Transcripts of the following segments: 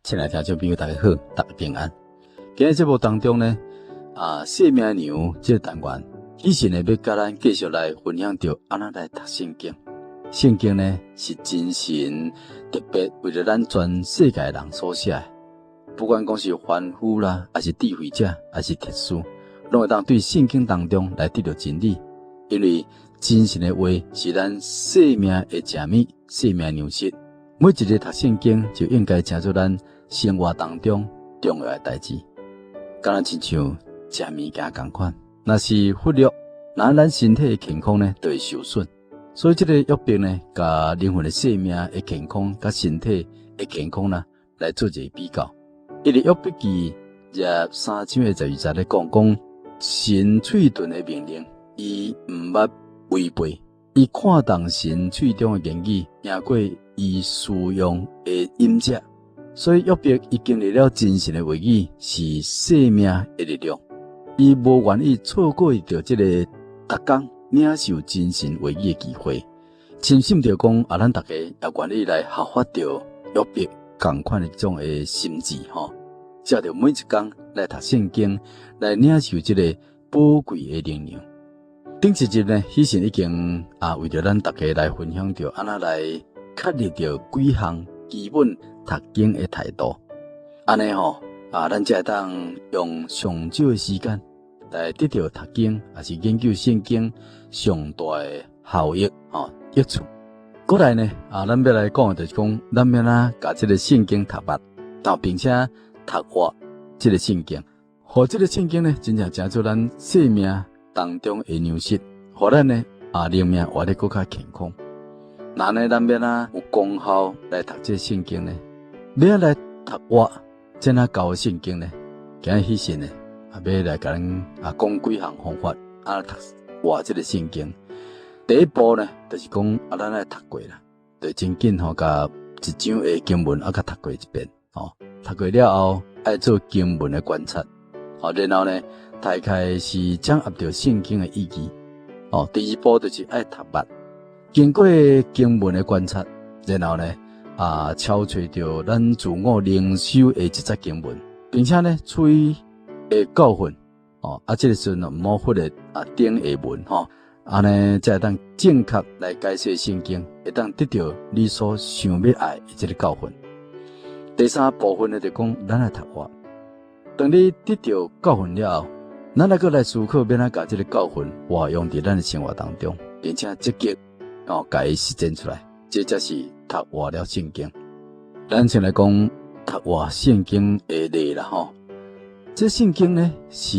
親愛聽眾朋友，大家好，大家平安。今日節目當中呢，啊，生命糧這個單元，其實呢，欲共咱繼續來分享著按怎來讀聖經。聖經呢是真神特別為著咱全世界人所寫的，不管講是凡夫啦，抑是智慧者，抑是哲士，攏會當對聖經當中來得著真理。因為真神的話是咱生命的食物，生命糧食。每一日讀聖經就應該成做咱生活當中重要的代誌，敢若親像食物件仝款，若是忽略，那咱身體的健康呢，就會受損。所以這個約伯呢，共靈魂的生命的健康，佮身體的健康呢，來做一個比較。伊佇約伯記23章的12節咧講，講神喙唇的命令，伊毋捌違背，伊看重神喙中的言語，贏過伊私用的飲食。所以約伯伊經歷了真神的話語是生命的力量，伊無願意錯過著這個逐工領受真神話語的機會。深信著講啊，咱逐家也願意來效法著約伯仝款的這種的心志吼，藉著每一工來讀聖經，來領受這個寶貴的靈糧。頂一集呢，彼時已經啊為著咱逐家來分享著按怎來確立著幾項基本讀經的態度，按呢吼啊，咱才會當用上少的時間來得著讀經，抑是研究聖經上大的效益吼益處。過來呢啊，咱欲來講的就是講，咱欲按怎共這個聖經讀捌，啊，並且讀活這個聖經，予這個聖經呢，真正成做咱生命當中的糧食，予咱呢啊靈命活得閣較健康。那呢，咱欲按怎有功效來讀這個聖經呢？欲按怎來讀活怎樣教聖經呢？今日彼時呢，啊，欲來共咱啊講幾項方法，按怎讀活這個聖經。第一步呢，就是講啊，咱愛讀過啦，就真緊吼，共一章的經文啊，共讀過一遍，吼，讀過了後，愛做經文的觀察，吼，然後呢，大概是掌握著聖經的意義，哦，第二步就是愛讀捌。經過經文的觀察，然後呢，啊，抄揣著咱自我靈修的一節經文，並且呢，揣的教訓，哦，啊，這個時陣毋好忽略啊頂下文吼，按呢才會當正確來解釋聖經，會當得著你所想欲愛的這個教訓。第三部分呢，就講咱愛讀活。當你得著教訓了後，咱來閣來思考，欲按怎共這個教訓活用佇咱的生活當中，並且積極哦，共伊實踐出來，這才是讀活了聖經。咱先來講讀活聖經的例啦，吼。這聖經呢是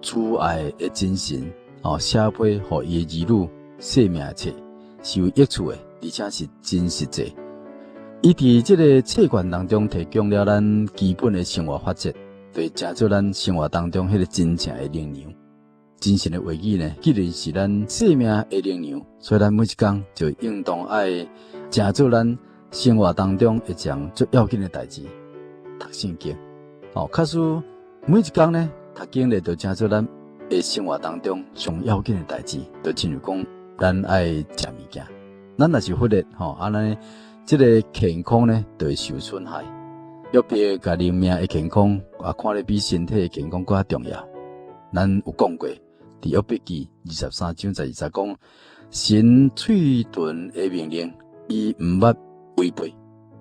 慈愛的真神哦，寫批予伊的兒女生命冊，是有益處的，而且是真實際。伊佇這個冊卷當中提供了咱基本的生活法則，對，成做咱生活當中彼個真正的靈糧。真神的話語呢，既然是咱生命的靈糧，所以咱每一工就應當愛成做咱生活當中一項最要緊的代誌，讀聖經。哦，假使每一工呢，讀經咧，就成做咱的生活當中上要緊的代誌，就親像講咱愛食物件，咱若是忽略吼，按呢，這個健康呢，就會受損害。約伯共靈命的健康啊，看咧比身體的健康閣較重要。咱有講過。佇約伯記23章12節講，神喙唇的命令，伊毋捌違背，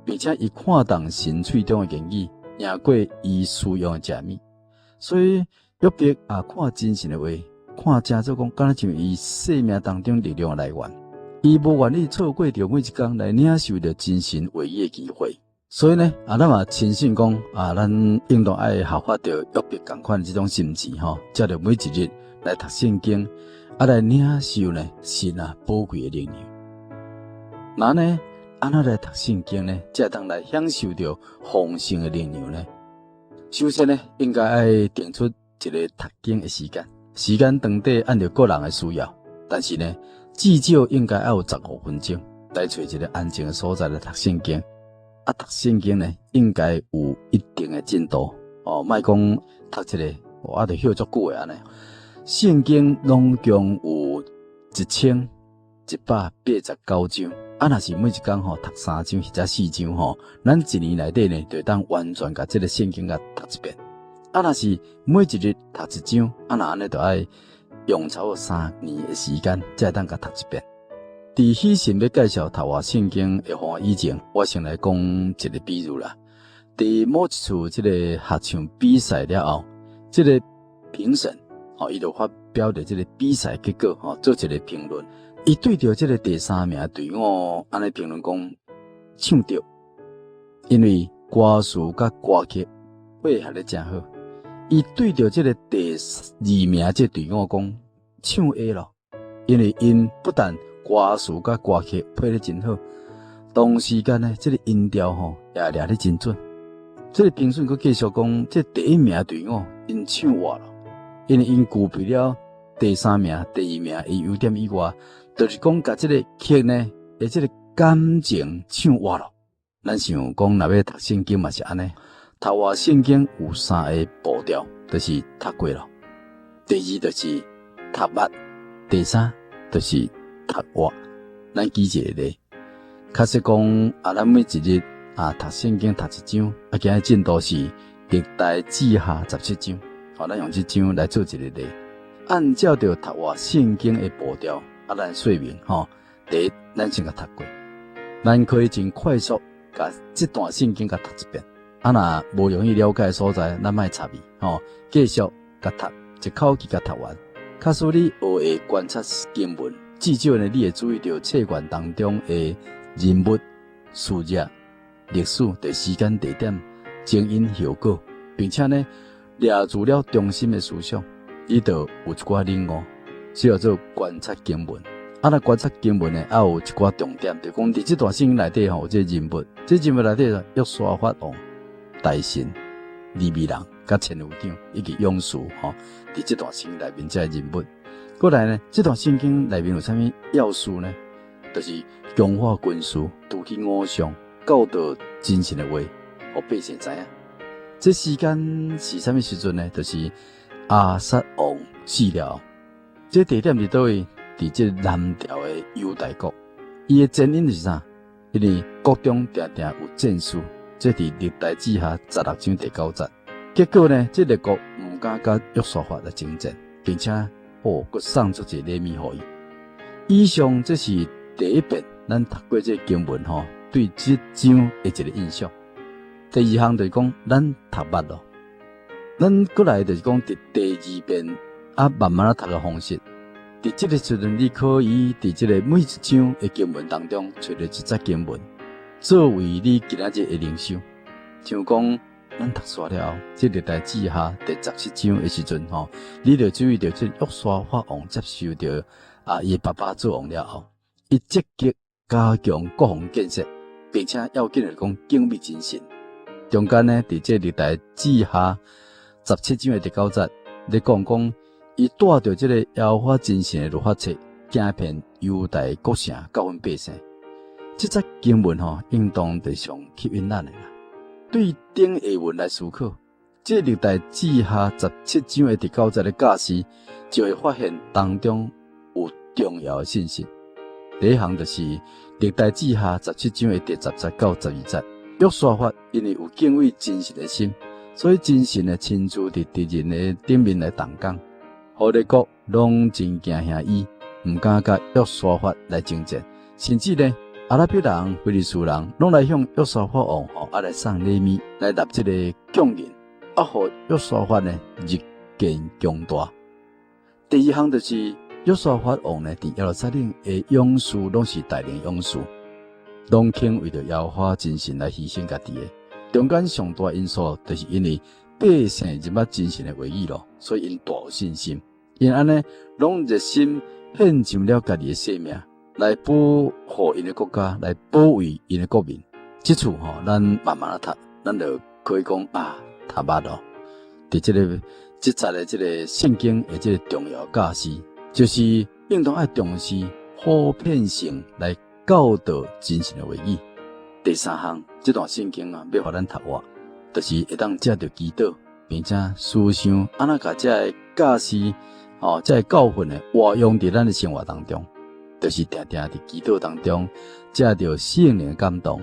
並且伊看重神喙中的言語，贏過伊私用的食物。所以約伯啊，看真神的話，看成做講，敢若像伊生命當中力量的來源。伊無願意錯過著每一工來領受著真神話語的機會。所以呢，啊，咱嘛深信講，啊，咱應當愛效法著約伯仝款這種心志吼，藉著每一日來讀聖經，啊，來領受呢神啊寶貴的靈糧。那呢，按怎來讀聖經呢？才會當來享受著豐盛的靈糧呢？首先呢，應該愛定出一個讀經的時間，時間長短按著個人的需要，但是呢，至少應該愛有15分鐘，來揣一個安靜的所在來讀聖經。啊，讀聖經呢，應該有一定的進度哦，莫講讀一个，啊，就歇足久的按呢。聖經攏共有1189章，啊，若是每一工吼讀三章或者四章吼，咱一年內底呢，就會當完全共這个聖經共讀一遍。啊，若是每一日讀一章，啊，若按呢就愛用差不多3年的時間，才會當共讀一遍。佇許神欲介紹讀活聖經的方法以前，我先來講一个比喻啦。佇某一次這个合唱比賽了後，這个評審吼，伊就發表著這个比賽結果吼，做一个評論。伊對著這个第三名隊伍按呢評論講，唱著，因為歌詞佮歌曲配合得誠好。伊對著這个第二名這隊伍講，唱會囉，因為𪜶不但歌詞佮歌曲配得真好，同時間呢，這个音調吼也掠得真準。這个評審閣繼續講，這第一名隊伍𪜶唱活囉，因為𪜶具備了第三名、第二名的優點以外，就是講共這个曲呢，的這个感情唱活囉。咱想講，若欲讀聖經嘛是按呢，讀活聖經有三个步調，就是讀過囉。第二就是讀捌，第三就是讀活。咱舉一个例，假設講啊，咱每一日啊讀聖經讀一章，啊，今日進度是歷代志下17章，好，咱用這章來做一个例，按照著讀活聖經的步調，啊，咱說明吼，第一，咱先共讀過，咱可以真快速共這段聖經共讀一遍。啊，若無容易了解的所在，咱莫插伊吼，繼續共讀，一口氣共讀完。假使你學會觀察經文，至少呢，你會注意著冊卷當中的人物、事跡、歷史、的時間、地點、前因後果，並且呢，掠住了中心的思想，你就有一寡領悟。這叫做觀察經文。啊，若觀察經文呢，還有一寡重點，就講佇這段聖經內底吼，有這個人物，這人物內底約沙法王、大臣、利未人、佮千夫長以及勇士吼，佇這段聖經內面這个人物。過來呢，這段聖經內面有啥物要素呢？就是強化軍事、除去偶像、教導真神的話，予百姓知影。這時間是啥物時陣呢？就是亞撒王死了。這地點佇佗位？佇這南朝的猶大國。伊的原因是啥？因為國中定定有戰事，這佇歷代志下16章第9節。結果呢，這个國毋敢佮約沙法來爭戰，並且哦，閣送足濟禮物予伊。以上這是第一遍咱讀過這個經文吼，對這章的一个印象。第二項就是講，咱讀捌囉，咱過來就是講，佇第二遍啊，慢慢仔讀的方式。佇這个時陣，你可以佇這个每一章的經文當中，揣著一節經文，作為你今仔日的靈修。像講，咱讀煞了後，這歷代志下第17章的時陣吼，你就注意著，這約沙法王接受著啊，伊爸爸做王了後，伊積極加強國防建設，並且要緊的講敬畏真神。中間呢，佇這歷代志下17章的第9節，咧講講伊帶著這个耶和華真神的律法冊，行遍猶大各城，教訓百姓。這節經文吼，應當就上吸引咱的啦。對頂下文來思考，這歷代志下十七章的第九節的教示，就會發現當中有重要的信息。第一項就是歷代志下十七章的第10節到12節，約沙法因為有敬畏真神的心，所以真神呢親自佇敵人的頂面來動工，予列國攏真驚嚇伊，毋敢佮約沙法來爭戰，甚至呢，阿拉伯人、非利士人攏來向約沙法王吼啊來送禮物，來納這個貢銀，啊，予約沙法呢日漸強大。第二項就是約沙法王呢，佇耶路撒冷的勇士攏是大能勇士，攏肯為著耶和華真神來犧牲家己的。中間上大因素，就是因為百姓認捌真神的話語囉，所以𪜶大有信心，𪜶按呢攏熱心獻上了家己的性命，來保護𪜶的國家，來保衛𪜶的國民。這處吼，咱慢慢仔讀，咱就可以講啊，讀捌囉。佇這个這節的這个聖經的這个重要教示，就是應當愛重視普遍性來教導真神的話語。第三項，這段聖經啊，欲予咱讀活，就是會當藉著祈禱，並且思想按怎共這个教示，吼，這个教訓呢，活用佇咱的生活當中。就是定定佇祈禱當中，藉著聖靈的感動，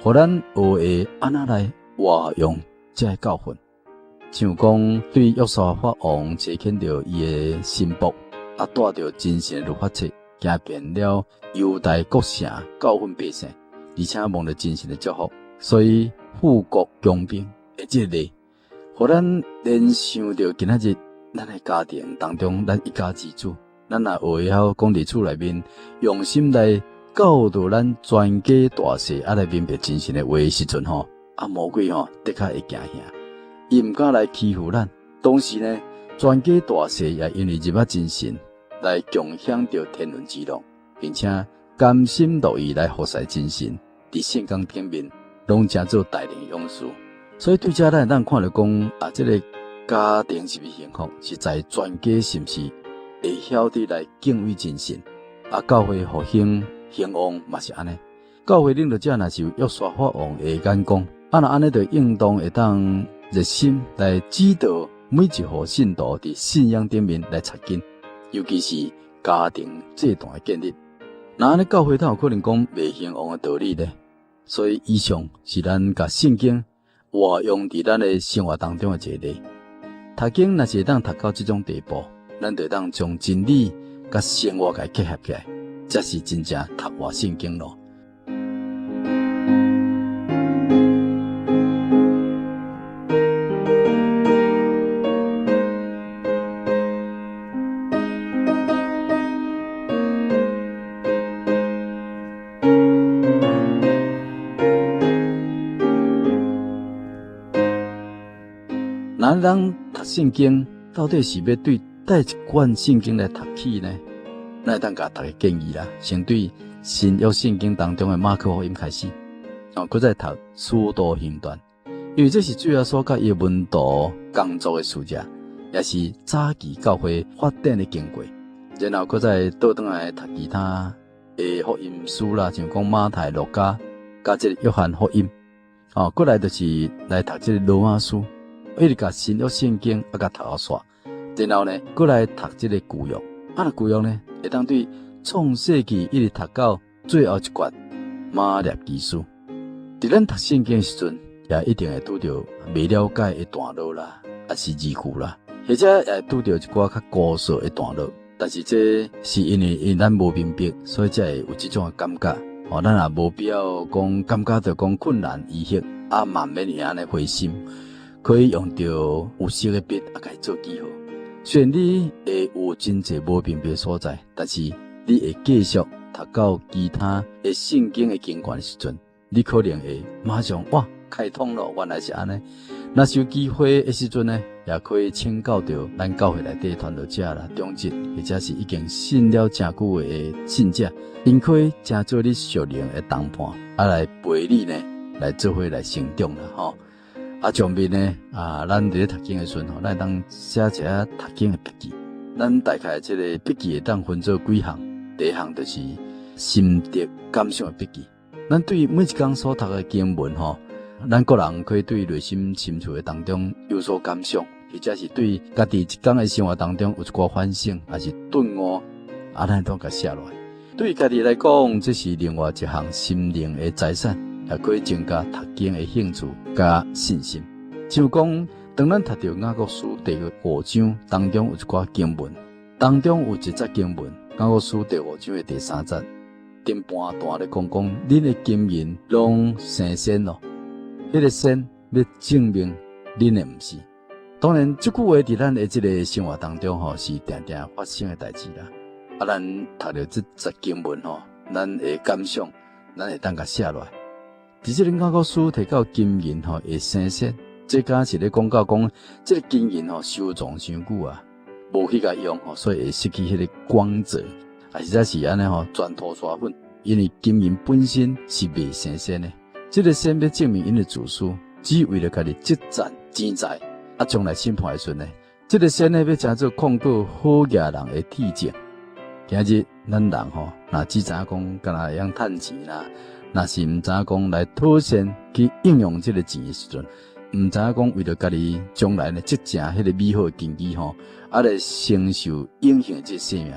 予咱學會按怎來活用這个教訓。像講對約沙法王差遣著伊的臣僕，啊帶著真神的律法冊，行遍了猶大各城教訓百姓，而且蒙著真神的祝福，所以富國強兵的這个例，予咱聯想著今仔日咱的家庭當中，咱一家之主，咱若學會曉講佇厝內面，用心來教導咱全家大細，啊來明白真神的話的時陣吼，啊魔鬼吼的確會驚嚇，伊毋敢來欺負咱。同時呢，全家大細也因為入捌真神，來共享著天倫之樂，並且甘心樂意來服侍真神，佇聖工頂面攏成做大能勇士。所以對這咱會當看著講啊，這个家庭是毋是幸福，是在全家是毋是會曉得來敬畏真神。啊，教會復興興旺嘛是按呢。教會領導者若是有約沙法王的眼光，啊若按呢就應當會當熱心來指導每一戶信徒佇信仰頂面來插根，尤其是家庭制度的建立。若按呢教會哪有可能講袂興旺的道理呢？所以以上是咱共聖經活用佇咱的生活當中的一個例。讀經若是會當讀到這種地步，咱就會當將真理佮生活共結合起來，才是真正讀活聖經咯。咱人讀聖經到底是欲對佗一卷聖經來讀起呢？咱會當共大家建議啦，先對新約聖經當中的馬可福音開始，哦，閣再讀使徒行傳，因為這是主耶穌佮伊的門徒工作的事跡，也是早期教會發展的經過。然後閣再倒轉來讀其他的福音書啦，像講馬太、路加，佮這个約翰福音，哦，過來就是來讀這个羅馬書，一直共新約聖經啊共讀到煞，然後呢，閣來讀這个舊約，啊，若舊約呢，會當對創世記一直讀到最後一卷瑪拉基書。佇咱讀聖經的時陣，也一定會拄著袂了解的段落啦，抑是字句啦，或者也會拄著一寡較枯燥的段落。但是這是因為因咱無明白，所以才會有這種的感覺。哦，咱也無必要講感覺著講困難疑惑，啊，嘛毋免會按呢灰心，可以用著有色的筆啊，共伊做記號。雖然你會有真濟無明白的所在，但是你會繼續讀到其他的聖經的經卷的時陣，你可能會馬上哇開通咯，原來是按呢。若是有機會的時陣呢，也可以請教著咱教會內底傳道者啦、長執，或者是已經信了誠久的信者，𪜶可以成做你屬靈的同伴，啊來陪你呢，來做伙來成長啦，吼。啊，上面呢，啊，咱佇咧讀經的時陣吼，咱會當寫一下讀經的筆記。咱大概這個筆記會當分做幾項，第一項就是心得感想的筆記。咱對每一工所讀的經文吼，咱個人可以對內心深處的當中有所感想，或者是對家己一工的生活當中有一寡反省，抑是頓悟，啊，咱攏共寫落來。對家己來講，這是另外一項心靈的財產，也可以增加讀經的興趣佮信心。像講，當咱讀著雅各書第五章當中有一寡經文，當中有一節經文，雅各書第五章的第三節，頂半段咧講講，恁的金銀攏生鉎咯，彼个鉎欲證明恁的毋是。當然，這句話佇咱的這个生活當中吼，是定定發生的代誌啦。啊，咱讀著這節經文吼，咱會感想，咱會當共寫落來。佇這个雅各書提到金銀吼會生鉎，這敢是咧講到講，這个金銀吼收藏傷久啊，無去共用吼，所以會失去彼个光澤，啊，實在是按呢吼，全塗沙粉。因為金銀本身是袂生鉎的，這个鉎欲證明𪜶的自私，只為著家己積攢錢財。啊，將來審判的時陣呢，這个鉎呢欲成做控告好額人的鐵證。今日咱人吼，若只知影講，敢若會曉趁錢啦，若是毋知影講來妥善去應用這个錢的時陣，毋知影講為著家己將來呢積攢彼个美好的根基吼，啊來承受永恆的這个生命，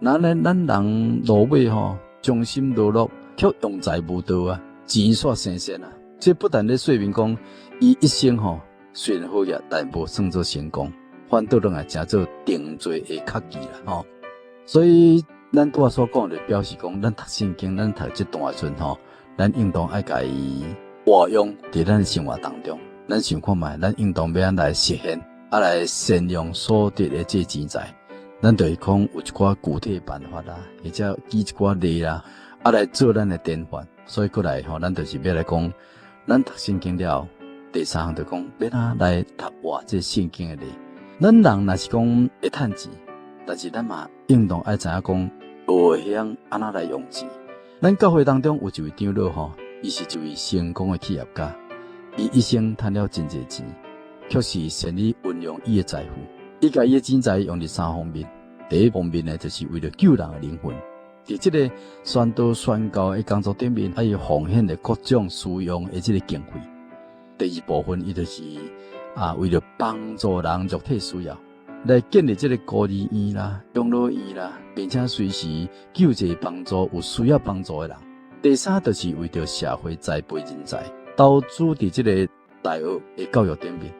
若呢，咱人落尾吼，忠心落落，卻用財無道啊，錢煞生鉎啊！這不但咧說明講，伊一生吼雖然好額，但無算做成功，反倒轉來成做定罪的確據啦吼。所以咱拄仔所講的，表示講，咱讀聖經，咱讀這段的時陣吼，咱應當愛共伊活用佇咱生活當中。咱想看覓，咱應當欲按怎來實現，啊來善用所得的這錢財。咱就會講有一寡具體辦法啦，或者舉一寡例啦，啊來做咱的典範。所以過來吼，咱就是欲來講，咱讀聖經了後，第三項就講欲按怎來讀活這聖經的例。咱人若是講會趁錢，但是咱嘛應當愛知影講，學會曉按怎來用錢。咱教會當中有一位長老吼，伊是一位成功的企業家，伊一生趁了真濟錢，卻是善於運用伊的財富。伊共伊的錢財用佇三方面，第一方面呢，就是為著救人的靈魂。佇這个宣道宣教的工作頂面，啊，伊奉獻的各種需用的這个經費。第二部分，伊就是啊，為著幫助人肉體需要，來建立這个孤兒院啦、養老院啦，並且隨時救濟幫助有需要幫助的人。第三，就是為著社會栽培人才，投資佇這个大學的教育頂面。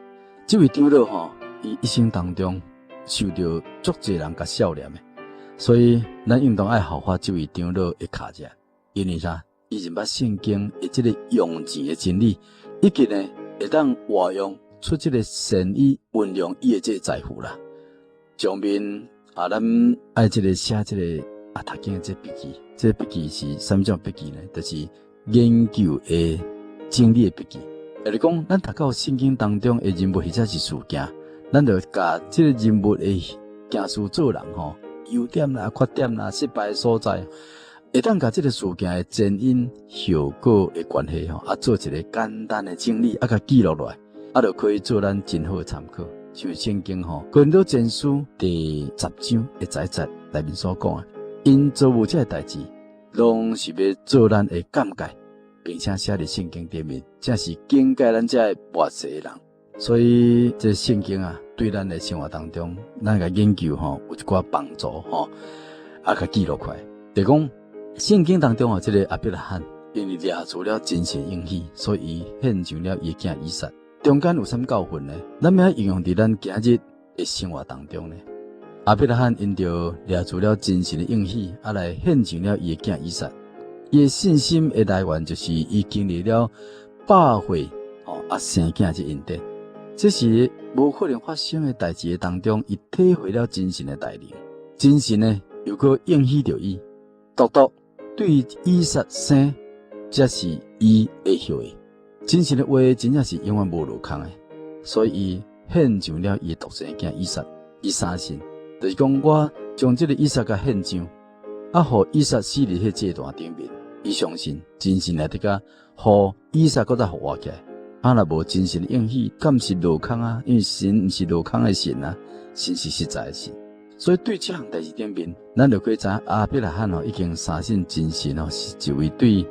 這位長老吼，伊一生當中受著足濟人共笑臉的，所以咱應當愛效法這位長老的跤跡，因為啥？伊認捌聖經的這个用錢的真理，以及呢會當活用出這个善意運用伊的這个財富啦。上面啊，咱愛這个寫這个啊讀經的這筆記，這個筆記是啥物種筆記呢？就是研究的整理的筆記。也就是講，咱讀到聖經當中的人物或者是事件，咱就共這個人物的行事做人吼，優點啦、缺點啦、失敗的所在，會當共這个事件的前因後果的關係吼，啊做一个簡單的整理，啊共記錄落來，啊就可以做咱真好的參考。像聖經吼，哥林多前書第10章的11節內面所講的，𪜶做無這个代誌，攏是欲做咱的鑑戒，並且寫佇聖經頂面，正是警戒咱這个末世的人。所以這聖經啊，對咱的生活當中，咱共研究吼，有一寡幫助吼，啊，共記錄起來。就講聖經當中啊，這个亞伯拉罕因為掠住了真神應許，所以獻上了伊的囝以撒。中間有啥物教訓呢？咱欲按怎應用佇咱今日的生活當中呢？亞伯拉罕因著掠住了真神的應許，啊來獻上了伊的囝以撒。伊的信心的來源就是伊經歷了百歲吼啊生囝這恩典，這是無可能發生的代誌的當中，伊體會了真神的大能。真神呢又閣應許著伊，獨獨對以撒生，才是伊的後裔。真神的話真正是永遠無落空的，所以伊獻上了伊的獨生囝以撒，伊相信，就是講我將這个以撒共獻上，啊，予以撒死佇彼祭壇頂面，伊相信真神來得共，予以撒閣再復活起來。啊，若無真神的應許，敢是落空啊？因為神毋是落空的神啊，神是實在的神。所以對這項代誌頂面，咱就可以知影亞伯拉罕哦，已經相信真神哦，是一位對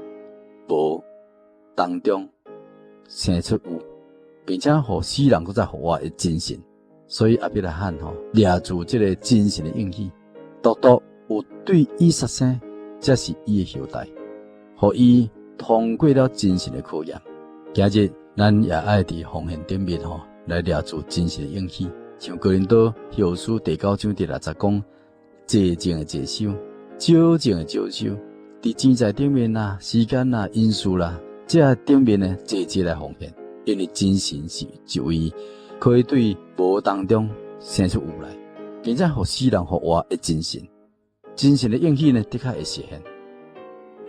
無當中生出有，並且予死人閣再復活的真神。所以亞伯拉罕吼掠住這个真神的應許，獨獨有對以撒生，才是伊的後代，予伊通過了真神的考驗。今日咱也愛佇奉獻頂面吼來掠住真神的應許，像哥林多後書第9章第6節講，濟種的濟收，少種的少收。佇錢財頂面啦、時間啦、恩賜啦，這頂面呢，濟濟來奉獻，因為真神是一位可以對無當中生出有來，並且予死人復活的真神。真神的應許呢，的確會實現。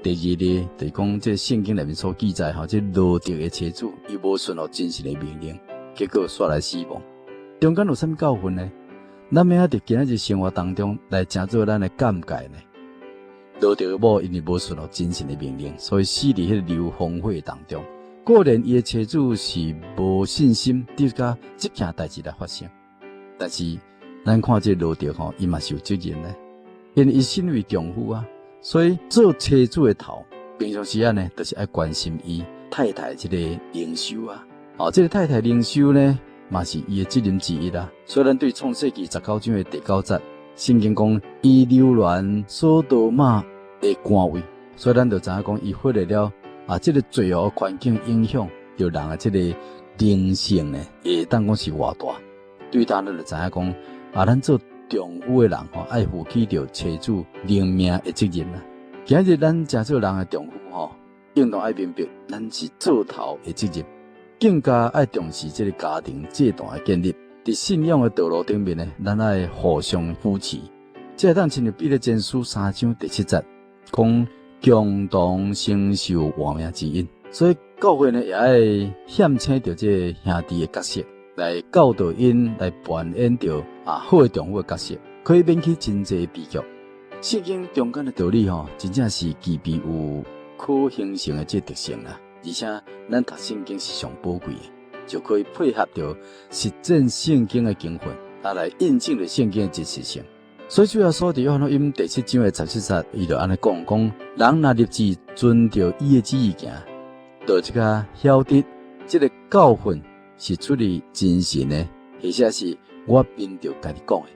第二呢，就是講這聖經內面所記載吼，這羅得的妻子，伊無順服真神的命令，結果煞來死亡。中間有啥物教訓呢？咱欲按怎佇今仔日生活當中來成做咱的鑑戒呢？羅得的某因為無順服真神的命令，所以死佇彼个硫磺火當中。固然伊的妻子是無信心，直到這件代誌來發生。但是咱看這羅得吼，伊嘛是有責任的，因為伊身為丈夫啊，所以做妻子的頭，平常時仔呢，就是愛關心伊太太這个靈修啊。哦，這个太太靈修呢，嘛是伊的責任之一啦。所以咱對創世記19章的第9節，聖經講伊流連所多瑪的官位，所以咱就知影講伊忽略了啊，這個罪惡環境影響著人的這個靈性呢，會當講是偌大。對咱咱就知影講啊，咱做丈夫的人吼，愛負起著妻子靈命的責任啦。今日咱成做人的丈夫吼，應當愛明白，咱是做頭的責任，更加愛重視這個家庭制度的建立。佇信仰的道路頂面呢，咱愛互相扶持。這會當親像彼得前書三章第七節，講共同承受活命之恩。所以教會呢，也愛獻請著這個兄弟的角色，來教導𪜶來扮演著啊好的丈夫的角色，可以免去真濟悲劇。聖經中間的道理吼，真正是具備有可行性的這個特性啦。而且咱讀聖經是上寶貴的，就可以配合著實踐聖經的經訓，啊來印證著聖經的真實性。所以主耶穌佇約翰福音第七章的十七節，伊就按呢講講，人若立志遵著伊的旨意行，就這個曉得這個教訓是出自真神的，或者是我憑著家己講的。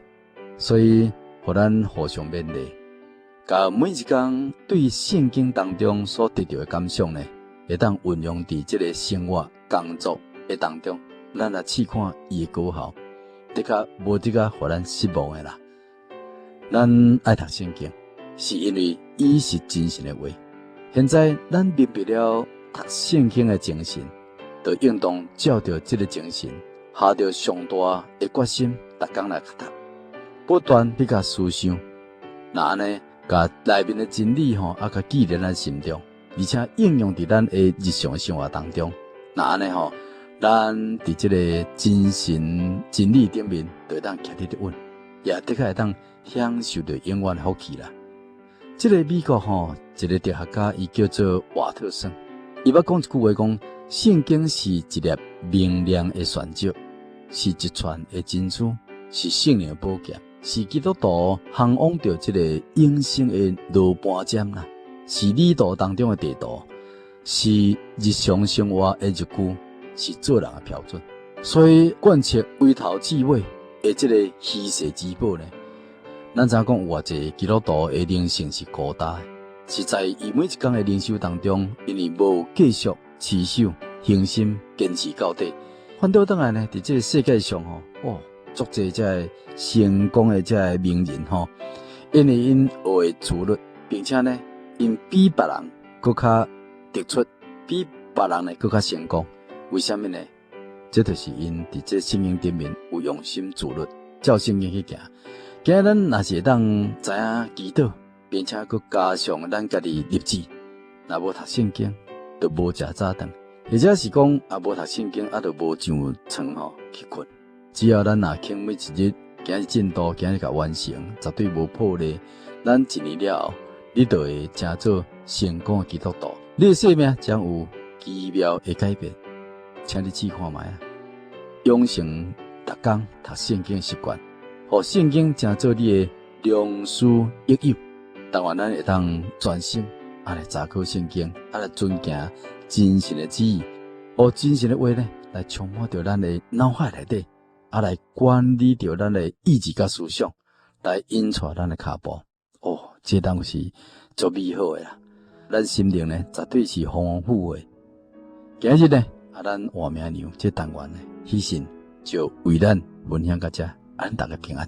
所以，予咱互相勉勵，共每一工對聖經當中所得著的感想呢，會當運用佇這個生活工作的當中，咱來試看伊的果效，的確無這個予咱失望的啦。咱愛讀聖經，是因為伊是真神的話。現在咱明白了讀聖經的精神，就應當照著這個精神，下著上大的決心，逐工來讀，不斷去共思想，若按呢，共內面的真理吼，啊，共記佇咱心中，而且應用佇咱的日常生活當中，若按呢吼，咱佇這個真神真理頂面，就會當徛得穩，也的確會當享受著永遠的福氣啦。這個美國吼，一個哲學家，伊叫做華特森，伊捌講一句話講，聖經是一粒明亮的鑽石，是一串的珍珠，是聖靈的寶劍，是基督徒航往著這個永生的羅盤針啦，是旅途當中的地圖，是日常生活的日具，是做人的標準。所以貫徹為頭至尾的這個稀世之寶呢，咱知影講有偌濟基督徒的靈性是孤單的，實在伊每一工的靈修當中，因為無繼續持守恆心堅持到底，反倒轉來呢，佇這個世界上吼，哦，足濟這個成功的這個名人吼，因為𪜶學會自律，並且呢，𪜶比別人閣較突出，比別人呢閣較成功。為啥物呢？這就是𪜶佇這聖經頂面有用心自律，照聖經去行。今日咱若是會當知影祈禱，並且閣加上咱家己立志，若無讀聖經，就無食早頓，或者是講啊無讀聖經，啊就無上床吼去睏。只要咱若肯每一日今日進度，今日共完成，絕對無破例。咱一年了後，你就會成做成功的基督徒，你的生命將有奇妙的改變。請你試看覓啊，養成逐工讀聖經的習慣，予聖經成做你的良師益友。但願咱會當專心啊來查考聖經，啊來遵行真神的旨意，予真神的話呢來充滿著咱的腦海內底，啊來管理著咱的意志佮思想，來引帶咱的跤步。哦，這當是足美好的啦！咱心靈呢，絕對是豐富的。今日呢，啊，咱活命娘這單元呢，喜信就為咱分享到這，願大家平安。